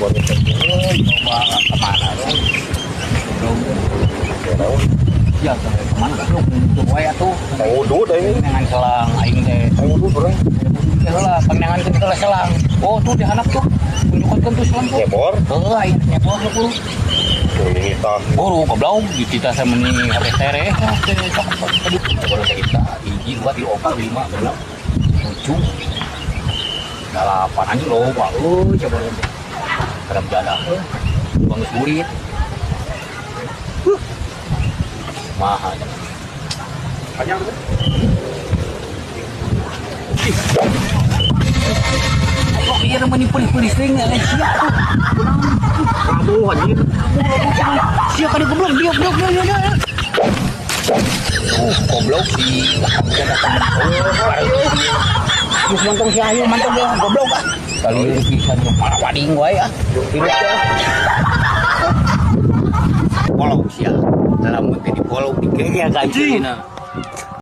Coba kemana goblok. Ya kemana goblok tuh wae atuh. Udud aing. Nengan selang aing teh. Udud urang. Heula pangnangan teh selang. Oh tuh di handap tuh. Tunjukkan tuh selang tuh. Nyebor. Heuh aing nyebor lu. Ini tah. Boro goblok kita sama nih HP tereh. Sok baru kita hiji 2 3 4 5 goblok. 7 8 anjing loba euy coba kadang jadah bang geus burit. Mahal. Panjang tuh. Kok iya meni pulih-pulih teh sia tuh. Aduh anjing. Sia kali goblok diuk diuk diuk diuk. Goblok si Terus mantong si Ayu mantong dia goblok ah. Kalau pisan malah wading wae ah. Hirup teh. Follow sia. Lamun teh di follow digeja ka anjeunna.